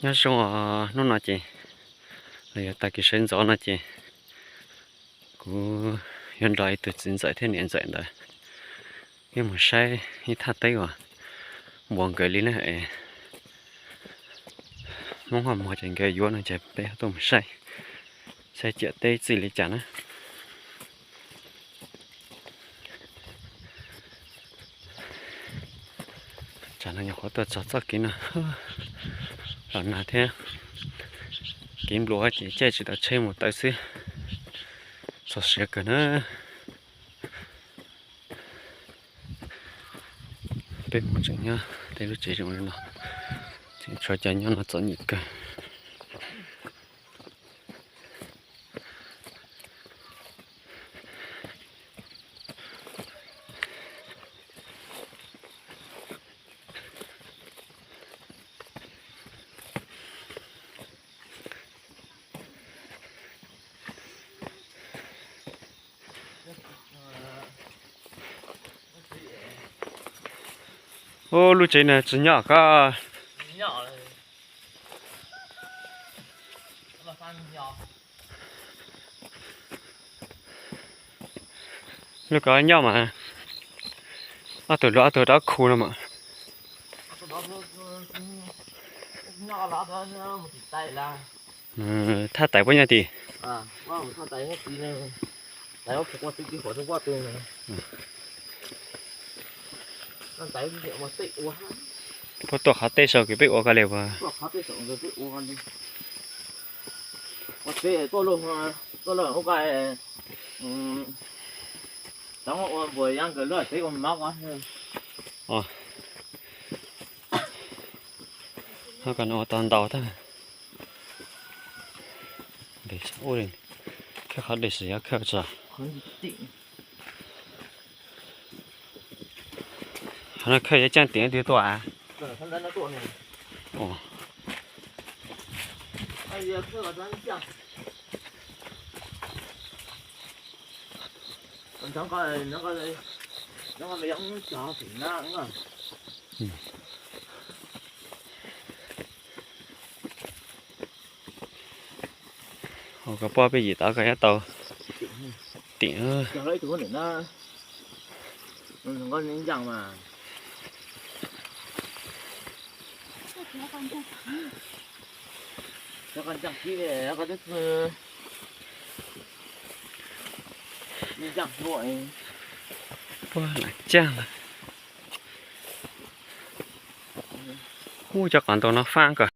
Nyob zoo os, hnub no ces los yog tag kis sawv ntxov no ces kuv yuav nrog ib tug txiv ntxawm thiab niam ntxawm ntawd wb mus saib ib thaj teb uas npuav nkawd li na. Hmoob ho muag ces nkawd yuav no ces peb tuaj mus saib, saib ciam teb txij li cas na. Tsam no nyuam qhuav tuaj txog txoj kev no, los nag thiab, kev npluas ces caij tsis tau tsheb mus tawm xwb, txog siav kawg na. Peb mus tseem nyob tej lub tsev zoo li no, tseem tshuav cov nyob no txom nyem kawg. Ub, lub tsev no tsis nyob koj. Lub ko nyob mas, ob tug luag ob tug rov khu no mas. Thaj tais puab nyob tim. Puab tuaj qhov teb saum kws peb ua ko li puas? Ho ko no ua tau ntau tag. Khawb qhov dej xwb yog khawb tso. Qhov no khawb yuav caaj tim twg tuaj a? Ho koj pob peb yim tod koj yuav tau tim. Puab lam caag lawm. Ub, cov qav ntaug no faaj kawg.